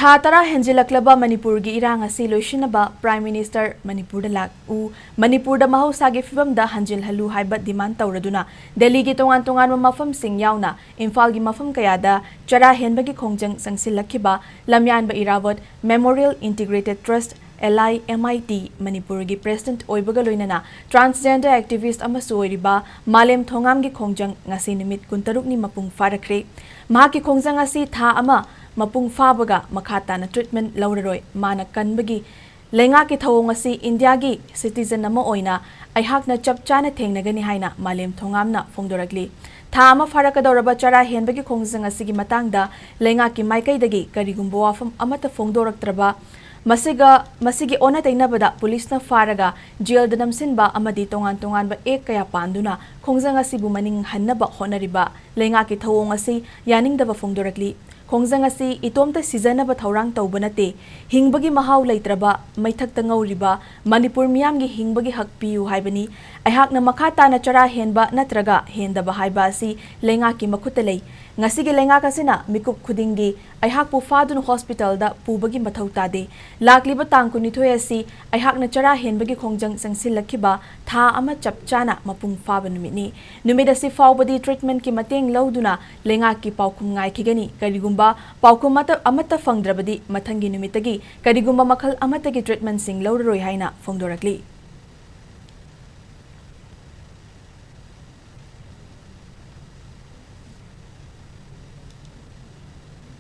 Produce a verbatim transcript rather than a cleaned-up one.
ꯊꯥ ꯇꯔꯥ ꯍꯦꯟꯖꯤꯜꯂꯛꯂꯕ ꯃꯅꯤꯄꯨꯔꯒꯤ ꯏꯔꯥꯡ ꯑꯁꯤ ꯂꯣꯏꯁꯤꯟꯅꯕ Prime Minister ꯃꯅꯤꯄꯨꯔꯗ ꯂꯥꯛꯎ, ꯃꯅꯤꯄꯨꯔꯗ ꯃꯍꯧꯁꯥꯒꯤ ꯐꯤꯕꯝꯗ ꯍꯟꯖꯤꯜꯍꯜꯂꯨ ꯍꯥꯏꯕ demand ꯇꯧꯔꯗꯨꯅ ꯗꯦꯜꯂꯤꯒꯤ ꯇꯣꯉꯥꯟ ꯇꯣꯉꯥꯟꯕ ꯃꯐꯝꯁꯤꯡ ꯌꯥꯎꯅ ꯏꯝꯐꯥꯜꯒꯤ ꯃꯐꯝ ꯀꯌꯥꯗ ꯆꯔꯥ ꯍꯦꯟꯕꯒꯤ ꯈꯣꯡꯖꯪ ꯆꯪꯁꯤꯜꯂꯛꯈꯤꯕ ꯂꯝꯌꯥꯟꯕ ꯏꯔꯥꯕꯣꯠ Memorial Integrated Trust, ꯑꯦꯜ ꯑꯥꯏ ꯑꯦꯝ ꯑꯥꯏ ꯇꯤ, ꯃꯅꯤꯄꯨꯔꯒꯤ president ꯑꯣꯏꯕꯒ ꯂꯣꯏꯅꯅ transgender activist ꯑꯃꯁꯨ ꯑꯣꯏꯔꯤꯕ ꯃꯥꯂꯦꯝ ꯊꯣꯉꯥꯝꯒꯤ ꯈꯣꯡꯖꯪ ꯉꯁꯤ ꯅꯨꯃꯤꯠ ꯀꯨꯟꯇꯔꯨꯛꯅꯤ ꯃꯄꯨꯡ ꯐꯥꯔꯛꯈ꯭ꯔꯦ꯫ ꯃꯍꯥꯛꯀꯤ ꯈꯣꯡꯖꯪ ꯑꯁꯤ ꯊꯥ ꯑꯃ ꯃꯄꯨꯡ ꯐꯥꯕꯒ ꯃꯈꯥ ꯇꯥꯅ treatment ꯂꯧꯔꯔꯣꯏ꯫ ꯃꯥꯅ ꯀꯟꯕꯒꯤ ꯂꯩꯉꯥꯛꯀꯤ ꯊꯧꯑꯣꯡ ꯑꯁꯤ ꯏꯟꯗꯤꯌꯥꯒꯤ citizen ꯑꯃ ꯑꯣꯏꯅ ꯑꯩꯍꯥꯛꯅ ꯆꯞ ꯆꯥꯅ ꯊꯦꯡꯅꯒꯅꯤ ꯍꯥꯏꯅ ꯃꯥꯂꯦꯝ ꯊꯣꯉꯥꯝꯅ ꯐꯣꯡꯗꯣꯔꯛꯂꯤ꯫ ꯊꯥ ꯑꯃ ꯐꯥꯔꯛꯀꯗꯧꯔꯕ ꯆꯔꯥ ꯍꯦꯟꯕꯒꯤ ꯈꯣꯡꯖꯪ ꯑꯁꯤꯒꯤ ꯃꯇꯥꯡꯗ ꯂꯩꯉꯥꯛꯀꯤ ꯃꯥꯏꯀꯩꯗꯒꯤ ꯀꯔꯤꯒꯨꯝꯕ ꯋꯥꯐꯝ ꯑꯃꯠꯇ ꯐꯣꯡꯗꯣꯔꯛꯇ꯭ꯔꯕ, ꯃꯁꯤꯒ, ꯃꯁꯤꯒꯤ ꯑꯣꯟꯅ ꯇꯩꯅꯕꯗ ꯄꯨꯂꯤꯁꯅ ꯐꯥꯔꯒ ꯖꯦꯜꯗ ꯅꯝꯁꯤꯟꯕ ꯑꯃꯗꯤ ꯇꯣꯉꯥꯟ ꯇꯣꯉꯥꯟꯕ act ꯀꯌꯥ ꯄꯥꯟꯗꯨꯅ ꯈꯣꯡꯖꯪ ꯑꯁꯤꯕꯨ ꯃꯅꯤꯡ ꯍꯟꯅꯕ ꯍꯣꯠꯅꯔꯤꯕ ꯂꯩꯉꯥꯛꯀꯤ ꯊꯧꯑꯣꯡ ꯑꯁꯤ ꯌꯥꯅꯤꯡꯗꯕ ꯐꯣꯡꯗꯣꯔꯛꯂꯤ꯫ ꯈꯣꯡꯖꯪ ꯑꯁꯤ ꯏꯇꯣꯝꯇ ꯁꯤꯖꯅꯕ ꯊꯧꯔꯥꯡ ꯇꯧꯕ ꯅꯠꯇꯦ꯫ ꯍꯤꯡꯕꯒꯤ ꯃꯍꯥꯎ ꯂꯩꯇ꯭ꯔꯕ, ꯃꯩꯊꯛꯇ ꯉꯧꯔꯤꯕ ꯃꯅꯤꯄꯨꯔ ꯃꯤꯌꯥꯝꯒꯤ ꯍꯤꯡꯕꯒꯤ ꯍꯛ ꯄꯤꯌꯨ ꯍꯥꯏꯕꯅꯤ꯫ ꯑꯩꯍꯥꯛꯅ ꯃꯈꯥ ꯇꯥꯅ ꯆꯔꯥ ꯍꯦꯟꯕ ꯅꯠꯇ꯭ꯔꯒ ꯍꯦꯟꯗꯕ ꯍꯥꯏꯕ ꯑꯁꯤ ꯂꯩꯉꯥꯛꯀꯤ ꯃꯈꯨꯠꯇ ꯂꯩ꯫ ꯉꯁꯤꯒꯤ ꯂꯩꯉꯥꯛ ꯑꯁꯤꯅ ꯃꯤꯀꯨꯞ ꯈꯨꯗꯤꯡꯒꯤ ꯑꯩꯍꯥꯛꯄꯨ ꯐꯥꯗꯨꯅ ꯍꯣꯁꯄꯤꯇꯥꯜꯗ ꯄꯨꯕꯒꯤ ꯃꯊꯧ ꯇꯥꯗꯦ꯫ ꯂꯥꯛꯂꯤꯕ ꯇꯥꯡ ꯀꯨꯟꯅꯤꯊꯣꯏ ꯑꯁꯤ ꯑꯩꯍꯥꯛꯅ ꯆꯔꯥ ꯍꯦꯟꯕꯒꯤ ꯈꯣꯡꯖꯪ ꯆꯪꯁꯤꯜꯂꯛꯈꯤꯕ ꯊꯥ ꯑꯃ ꯆꯞ ꯆꯥꯅ ꯃꯄꯨꯡ ꯐꯥꯕ ꯅꯨꯃꯤꯠꯅꯤ꯫ ꯅꯨꯃꯤꯠ ꯑꯁꯤ ꯐꯥꯎꯕꯗꯤ treatmentꯀꯤ ꯃꯇꯦꯡ ꯂꯧꯗꯨꯅ ꯂꯩꯉꯥꯛꯀꯤ ꯄꯥꯎꯈꯨꯝ ꯉꯥꯏꯈꯤꯒꯅꯤ꯫ ꯀꯔꯤꯒꯨꯝꯕ ꯄꯥꯎꯈꯨꯝ ꯑꯃꯠꯇ, ꯑꯃꯠꯇ ꯐꯪꯗ꯭ꯔꯕꯗꯤ ꯃꯊꯪꯒꯤ ꯅꯨꯃꯤꯠꯇꯒꯤ ꯀꯔꯤꯒꯨꯝꯕ ꯃꯈꯜ ꯑꯃꯠꯇꯒꯤ treatmentꯁꯤꯡ ꯂꯧꯔꯔꯣꯏ ꯍꯥꯏꯅ ꯐꯣꯡꯗꯣꯔꯛꯂꯤ꯫